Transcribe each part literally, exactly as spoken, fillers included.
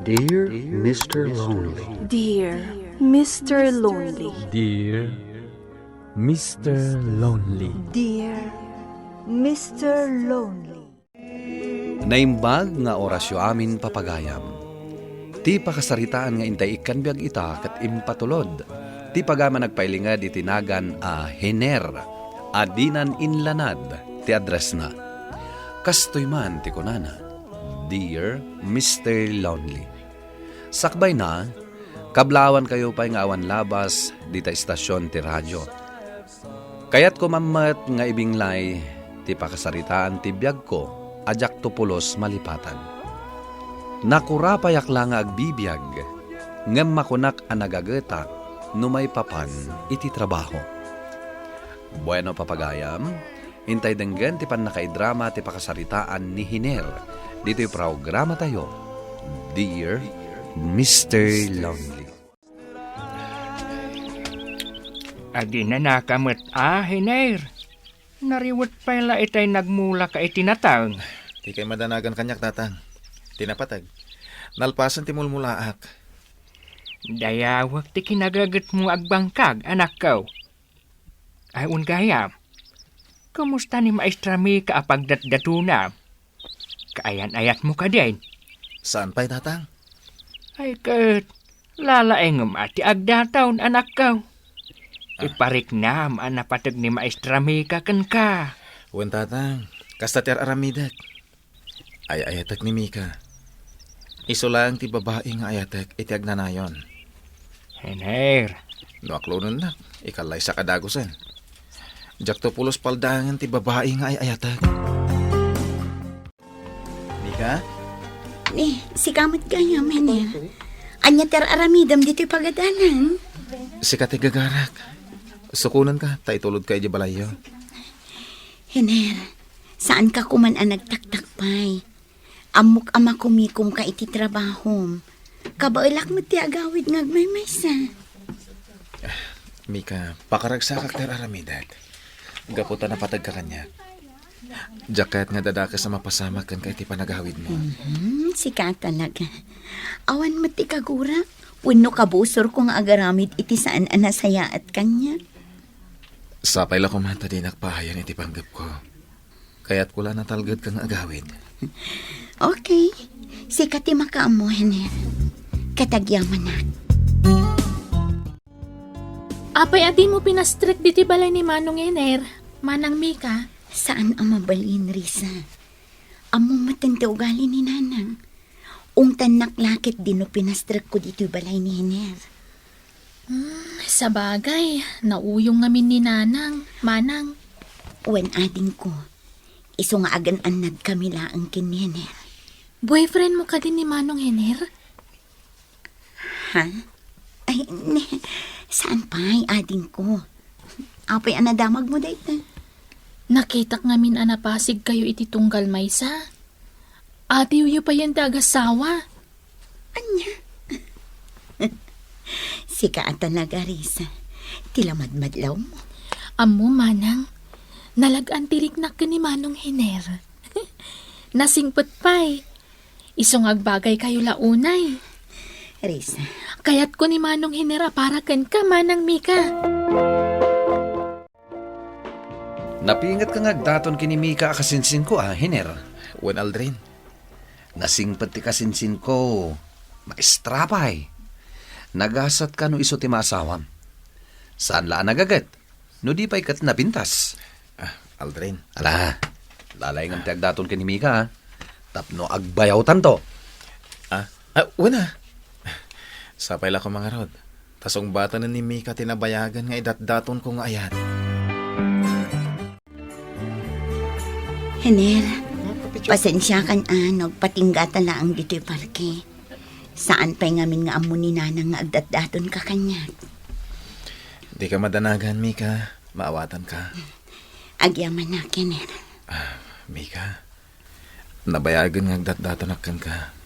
Dear Mister Lonely. Dear Mister Lonely. Dear Mister Lonely. Dear Mister Lonely. Naimbag nga orasyo amin, papagayam. Ti pakasaritaan nga intay ikkan biag ita ket impatulod ti pagayam a nagpailinged iti nagan a Hiner a dinan inlanad ti addressna. Kastoy man ti kunana, "Dear Mister Lonely." Sakbayna, kablawankayo pay nga awan labas dita estasion ti radio. Kayatko man met nga ibinglay ti pakasaritaan ti biagko a diakto pulos malipatan. Nakurapayak la nga agbibiag, ngem makunak a nagagetak no maipapan iti trabaho. Bueno, papagayam, intay denggen ti pannakaidrama ti pakasaritaan ni Hiner ditoy programatayo, Dear Mister Lonely. Adinanaka met a, Hiner. Nariwet pay la itay nagmulaka iti nateng. Dikay madanagan kaniak, Tatang. Ti napateg, nalpasen ti mulmulaak. Dayawek ti kinagagetmo nga agbangkag, anakko. Ay, wen gayam, kumusta ni Maestra Mika a pagdatdatona? Kaayan-ayatmo kadin? Saan pay, Tatang. Ay, ket lalaingem a ti agdataon, anakko. Ah. Ipariknam a napateg ni Maestra Mika kenka. Wen, Tatang, kasta ti ar-aramidek. Ay-ayatek ni Mika. Isu laeng ti babai nga ayatek iti agnanayon. Hiner. No aklonennak, ikallaysak a dagusen. Diakto pulos paldaangen ti babai nga ay-ayatek. Mika? Ni, sika met gayam, Hiner. Ania ti ar-aramidem ditoy pagadanan? Sika ti gagarak. Sukonenka, ta itulodka iti balayyo. Hiner, saanka koman a nagtaktakpay. Ammok a makumikomka iti trabahom. Kabaelak met ti agawid nga agmaymaysa. Mika, pakaragsakak ti ar-aramidek. Gapu ta napategka kaniak. Diak kayat nga dadakes a mapasamak kenka iti panagawidmo. Mhm, sika talaga. Awan met ti kagura wenno kabusorko nga agaramid iti saan a nasayaat kaniak. Sapay la koma ta dinak paayan iti panggepko. Kayatko la natalgedka nga agawid. Okay. Sika ti makaammo, Hiner. Ket agyamanak. Apay a dimo pinastrek ditoy balay ni Manong Hiner, Manang Mika? Saan a mabalin, Risa. Ammom met ti ugali ni Nanang. Ungtannak la ket dino pinastrekko ditoy balay ni Hiner. Hmm, sabagay, nauyong ngamin ni Nanang, Manang. Wen, adingko, isu nga agan-annadkami laeng ken ni Hiner. Boyfriendmo kadi ni Manong Hiner? Ha? Ay, ne, saan pay, adingko? Apay a nadamagmo dayta? Nakitak ngamin a napasigkayo iti tunggal maysa. Adiwyo payen ti agasawa. Ania? Sika a talaga, Risa. Ti lamadmadlawmo. Ammo, Manang, nalag-an ti riknak ken ni Manong Hiner. Nasingpet pay. Isu nga agbagaykayo la unay. Risa. Kayatko ni Manong Hiner a para kenka, Manang Mika. Napingetka nga agdaton ken ni Mika a kasinsinko a, Hiner? Wen, Aldrin. Nasingpet ti kasinsinko. Maestra pay. Nagasatka no isu ti maasawam. Saan la a nagaget no di pay ket napintas. Ah, Aldrin. Ala, lalaingem ti agdaton ken ni Mika, a. Tapno agbayawtanto. Ah, ah, wen a. Sapay la koma ngarud. Ta sungbaten ni Mika ti nabayagen nga idatdatonko nga ayat. Hiner, pasensiakan a no agpatinggata laeng ditoy parke. Saan pay ngamin nga ammo ni Nanang nga agdatdatonka kaniak. Dika madanagan, Mika. Maawatanka. Agyamanak, Hiner. Ah, Mika. Nabayagen nga agdatdatonak kenka.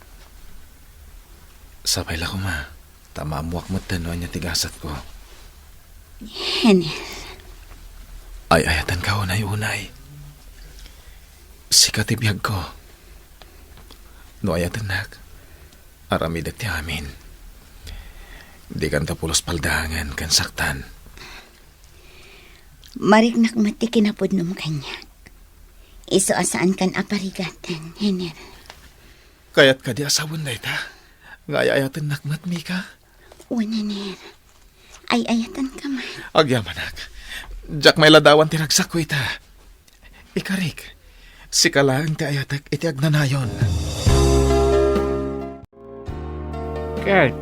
Sapay la koma, ta maammoak metten no ania ti gasatko. Hiner. Ay-ayatenka unay-unay. Sika ti biagko. No ayatennak, Aramidek ti amin. Dikanto pulos paldaangen ken saktan. Mariknak met ti kinapudnom kaniak. Isu a saankan a parigaten, Hener. Kayat kadi a sawen dayta? Nga ay-ayatennak met, Mika? Wen, Hener. Ay-ayatenka met. Agyamanak. Diak mailadawan ti ragsakko ita. Ikarik, sika laeng ti ayatek iti agnanayon. Ket,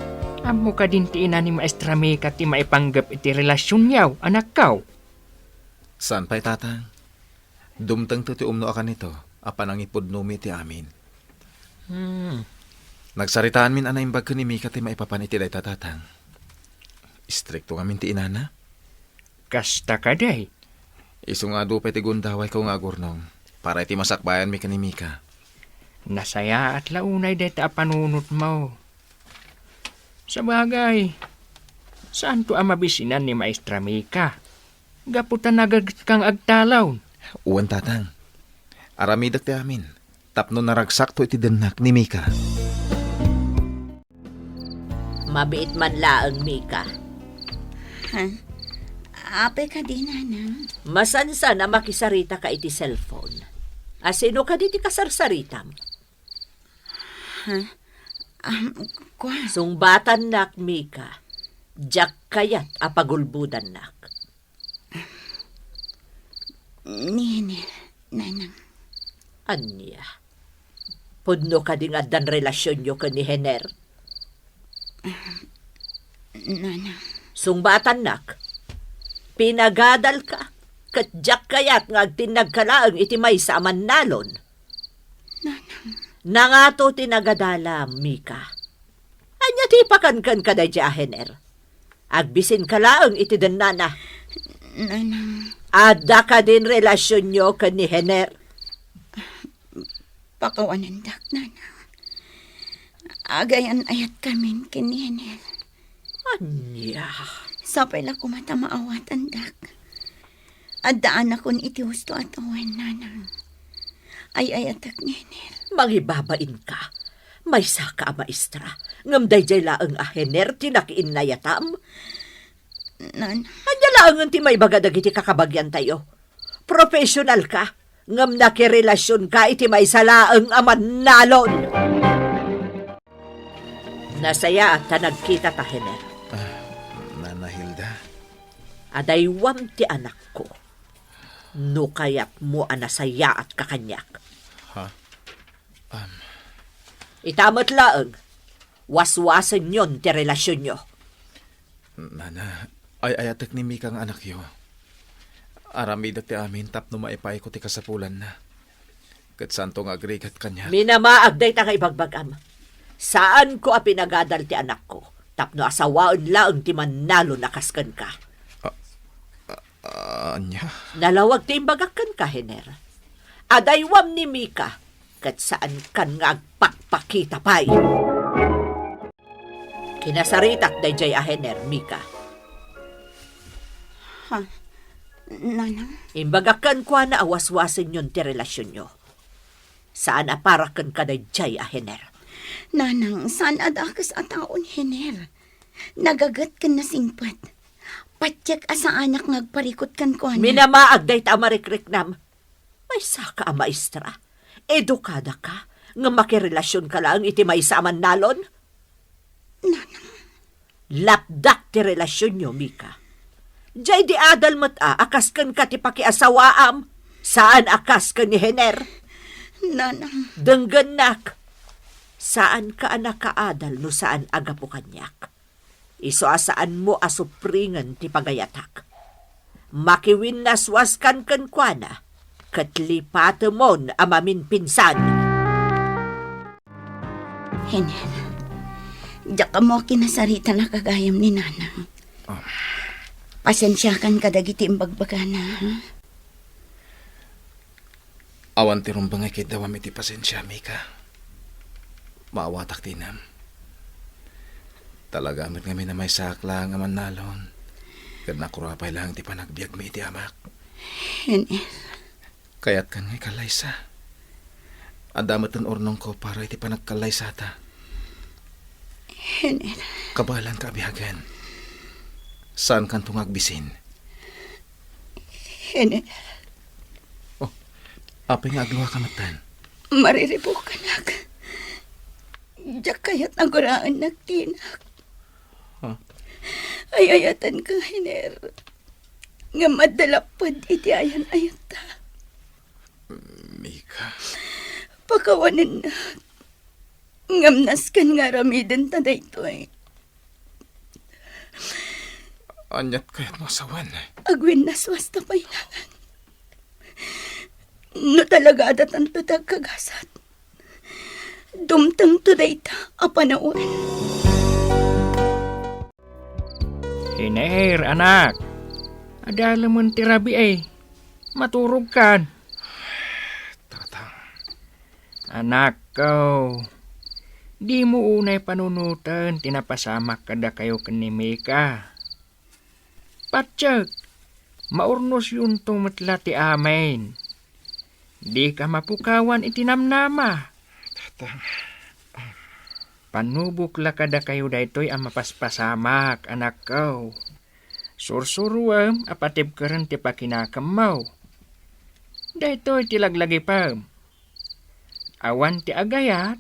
ammo kadin ti ina ni Maestra Mika ti maipanggep iti relasionyo, anakko? Saan pay, Tatang. Dumtengto ti umno a kanito a panangipudnomi iti amin. Hmm. Nagsaritaanmin a naimbag ken ni Mika ti maipapan iti dayta, Tatang. Istrikto ngamin ti inana. Kasta kadi? Isu nga adu pay ti gundawayko nga agurnong para iti masakbayanmi ken ni Mika. Nasayaat la unay dayta a panunotmo. Sabagay, saanto a mabisinan ni Maestra Mika gapu ta nagagetka nga agtalon. Wen, Tatang. Aramidek ti amin tapno naragsakto iti dennak ni Mika. Mabiit man laeng, Mika. Ha? Apay kadi, Nanang? Masansan a makisaritaka iti cellphone. A sino kadi ti kasarsaritam? Ha? Um, kua? Sungbatannak, Mika. Diak kayat a pagulbodannak. Ni Hener, Nanang. Ania? Pudno kadi nga addan relasionyo ken ni Hener? Nanang. Sungbatannak. Pinagadalka, ket diak kayat nga agtinnagka laeng iti maysa a mannalon. Nanang. Nangato ti nagadalam, Mika? Ania ti ipakan kenka daydiay a Hener? Agbisinka laeng iti dennana. Nanang. Adda kadin relasionyo ken ni Hener? Pakawanendak, Nanang. Agayan-ayatkamin ken ni Hener. Ania? Sapay la koma ta maawatandak. Addaanakon iti husto a tawen, Nanang. Ay-ayatek ni Hener. Mangibabainka. Maysaka a maestra, ngem daydiay laeng a Hener ti nakiinnayatam. Nanang. Ania laengen ti maibaga dagiti kakabagiantayo? Professional ka, ngem nakirelasionka iti maysa laeng a mannalon. Nasayaat ta nagkitata, Hener. Ah, Nana Hilda. Adaywam ti anakko. No kayatmo a nasayaatka kaniak. Ha? Um. Ita met laeng, waswasenyon ti relasionyo. Nana, ay-ayatek ni Mika nga anakyo. Aramidek ti amin tapno maipayko ti kasapulanna. Ket saanto nga agrigat kaniak. Minamaag dayta nga ibagbagam. Saanko a pinagadal ti anakko tapno asawaen laeng ti mannalon a kas kenka. Ah, ah, ania? Nalawag ti imbagak kenka, Hener. Adaywam ni Mika, ket saankan nga agpakpakita pay. Kinasaritak daydiay a Hener, Mika. Ha? Nanang? Imbagak kenkuana a waswasenyon ti relasionyo. Saan a para kenka daydiay a Hener. Nanang, saan a dakes a taon, Hener. Nagaget ken nasingpet. Patiek a saanak nga agparikut kenkuana. Minamaag dayta a marikriknam. Maysaka a maestra. Edukada ka, ngem makirelasionka laeng iti maysa a mannalon? Nanang. Lapdak ti relasionyo, Mika. Diay di adal met a, a kas kenka ti pakiasawaam, saan a kas ken ni Hener. Nanang. Denggennak. Saanka a nakaadal no saan a gapu kaniak. Isu a saanmo a supringen ti pagayatak. Makiwinnaswaskan kenkuana, ket lipatemon a maminpinsan. Hener, diak ammo a kinasaritan a gagayem ni Nanang. Ah. Pasensiakan kadagiti imbagbagana, ha? Awan ti rumbeng a ikiddawam iti pasensiam, Mika. Maawatak ti inam. Talaga met ngamin a maysaak laeng a mannalon, ket nakurapay laeng ti panagbiagmi iti amak. Hener. Kayatkan nga ikallaysa. Adda met ti urnongko para iti panagkallaysata. Hiner. Kabaelanka a biagen. Saankanto nga agbisin. Hiner. Oh, apay nga agluaka metten? Mariribukkanak. Diak kayat a guraennak ti inak. Huh? Ay-ayatenka, Hiner. Ngem adda lapped iti ayan-ayatta. Mika. Pakawanennak. Ngem nasken nga aramidenta daytoy. Aniat kayatmo a sawen? Agwinnaswasta pay laeng. No talaga adatanto ti agkagasat, dumtengto dayta a panawen. Hiner, anak. Adalemen ti rabii. Maturogkan. Tatang. Anakko, dimo unay panunoten ti napasamak kadakayo ken ni Mika. Patiek, maurnosyonto met la ti amin. Dika mapukawan iti namnama. Tatang. Panubok la kadakayo daytoy a mapaspasamak, anakko. Sursuroem a patibkeren ti pakinakemmo. Daytoy ti laglagipem. Awan ti agayat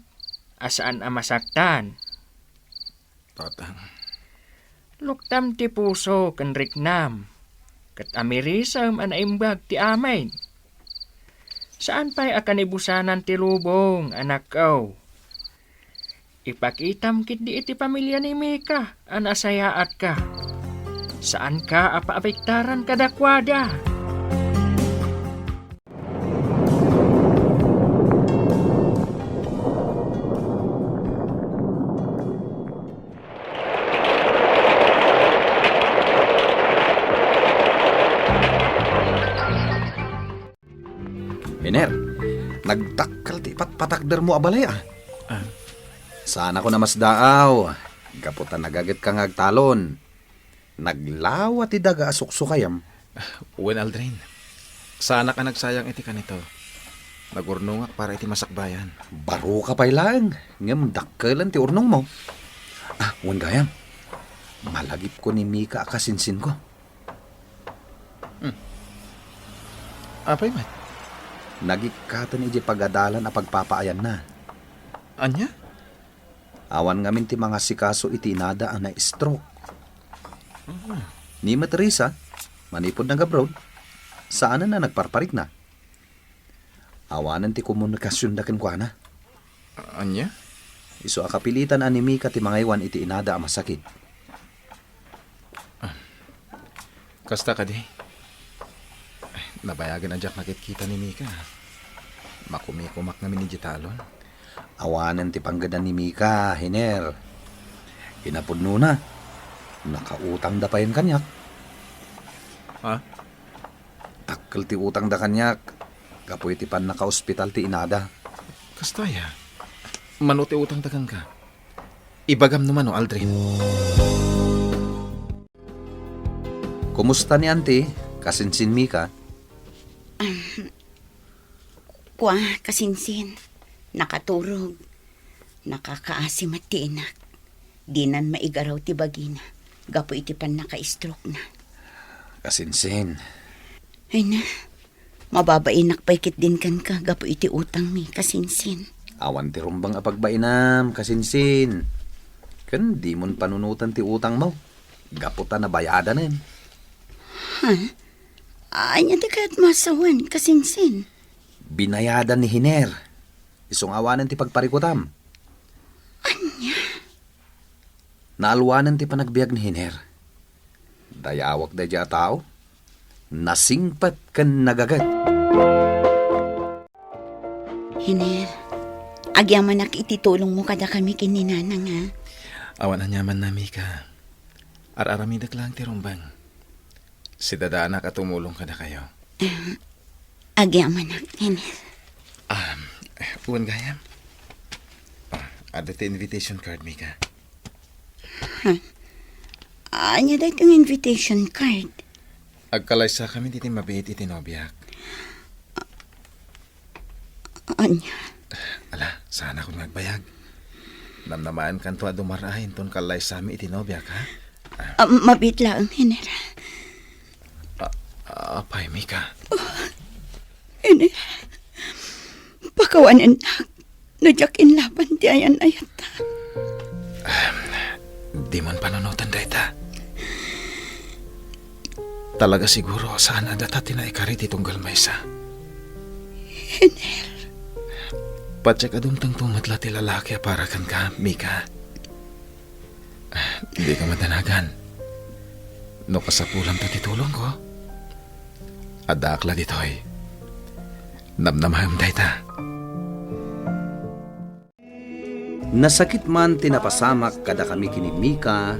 a saan a masaktan. Tatang. Luktam ti puso ken riknam, ket amirisem a naimbag ti amin. Saan pay a kanibusanan ti lubong, anakko. Ipakitam ketdi iti pamilia ni Mika a nasayaatka. Saanka a paabektaran kadakuada. Hiner, nagdakkel ti ipatpatakdermo a balay, a. Ah. Saanakon a masdaaw, gapu ta nagagetka nga agtalon. Naglawa ti daga a suksukayam. Wen, Aldrin. Saanak a nagsayang iti kanito. Nagurnongak para iti masakbayan. Baroka pay laeng, ngem dakkelen ti urnongmo. Ah, wen gayam. Malagipko ni Mika a kasinsinko. Hmm. Apay met? Nagikkaten idiay pagadalan a pagpapaayanna. Ania? Awan ngamin ti mangasikaso iti inada a na-stroke. Hmm. Ni met Risa, manipud nag-abroad, saanen a nagparparikna. Awanen ti komunikasionda kenkuana. Ania? Isu a kapilitan a ni Mika ti mangaywan iti inada a masakit. Ah, kasta kadi? Ay, nabayagen a diak nakitkita ni Mika. Makumikumak ngamin idiay talon. Awanen ti panggedna ni Mika, Hiner. Kinapudnona, nakautangda payen kaniak. Ha? Dakkel ti utangda kaniak gapu iti pannakaospital ti inada. Kasta aya? Mano ti utangda kenka? Ibagam no mano, Aldrin. Kumusta ni Auntie? Kasinsin, Mika? Kua, kasinsin. Nakaturog. Nakakaasi met ti inak. Dinan maigaraw ti bagina gapu iti pannaka-stroke-na. Kasinsin. Ay na, mababainak pay ketdin kenka gapu iti utangmi, kasinsin. Awan ti rumbeng a pagbainam, kasinsin. Ken dimon panunoten ti utangmo gapu ta nabayadanen. Ha? Ania ti kayatmo a sawen, kasinsin? Binayadan ni Hiner. Isu nga awanen ti pagparikutam. Ania? Naalwanen ti panagbiag ni Hiner. Dayawak daydiay a tao, nasingpet ken nagaget. Hiner, agyamanak iti tulongmo kadakami ken ni Nanang, a. Awan aniamanna, Mika. Ar-aramidek laeng ti rumbeng. Sidadanak a tumulong kadakayo. Ah, agyamanak, Hiner. Ah, wen gayam. Ah, adda ti invitation card, Mika. Ha? Ania daytoy nga invitation card? Agkalaysakami ditoy mabiit iti nobiak. Ania? Ala, saanakon nga agbayag. Namnamaenkanto a dumar-ay inton kallaysami iti nobiak, ha? Ah, mabiit laeng, Hiner. Ah, apay, Mika? Hiner, pakawanennak no diak inlaban ti ayan-ayatta. Diman panunoten dayta. Talaga siguro a saan a data ti naikari ti tunggal maysa. Hiner. Patiek a dumtengto met la ti lalaki a para kenka, Mika. Dika madanagan. No kasapulanto ti tulongko, addaak la ditoy. Namnamaem dayta. Nasakit man ti napasamak kadakami ken ni Mika,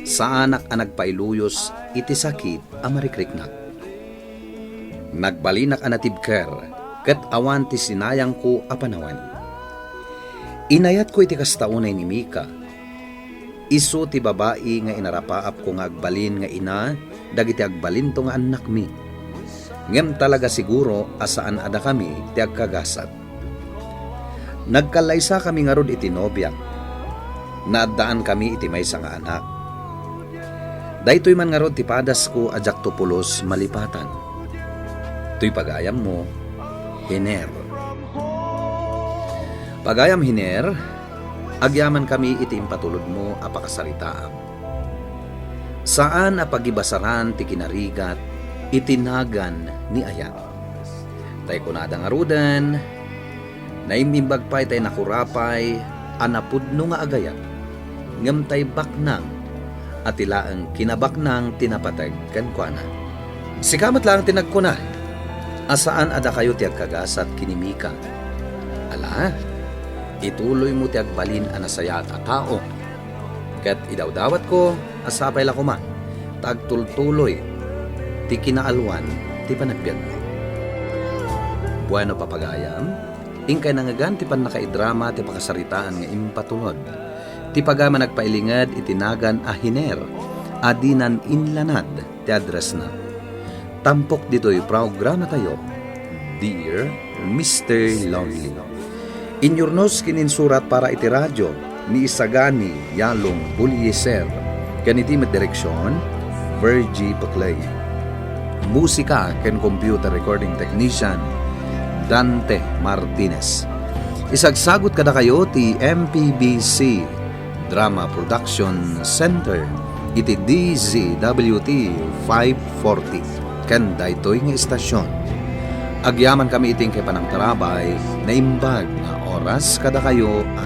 saanak a nagpailuyos iti sakit a marikriknak. Nagbalinak a natibker ket awan ti sinayangko a panawen. Inayatko iti kasta unay ni Mika. Isu ti babai nga inarapaapko nga agbalin nga ina dagiti agbalinto nga annakmi. Ngem talaga siguro a saan a dakami ti agkagasat. Nagkallaysakami ngarud iti nobiak. Naaddaankami iti maysa nga anak. Daytoy man ngarud ti padasko a diakto pulos malipatan. Toy pagayammo, Hiner. Pagayam Hiner, agyamankami iti impatulodmo a pakasaritaam. Saan a pagibasaran ti kinarigat iti nagan ni Ayan. Tay kunada ngaruden, naimmimbag pay tay nakurapay a napudno nga agayat, ngem tay baknang a ti laeng kinabaknang ti napateg kenkuana. Sika met laeng ti nagkuna a saan a dakayo ti agkagasat ken ni Mika. Ala, ituloymo ti agbalin a nasayaat a tao. Ket idawdawatko a sapay la koma ta agtultuloy ti kinaalwan ti panagbiagmo. Bueno, papagayam, inkay nangngegan ti pannakaidrama ti pakasaritaan nga impatulod. Ti pagayam a nagpailinged iti nagan a Hiner a dinan inlanad ti addressna. Tampok ditoy programatayo, Dear Mister Lonely. Inyurnos ken insurat para iti radio ni Isagani Yalong Bulieser, ken iti met direksion, Virgie Paclay. Musika ken computer recording technician, Dante Martinez. Isagsagut kadakayo ti M P B C Drama Production Center iti D Z W T five forty ken daytoy nga istasyon. Agyamankami iti inkay panangtarabay, naimbag nga oras kadakayo a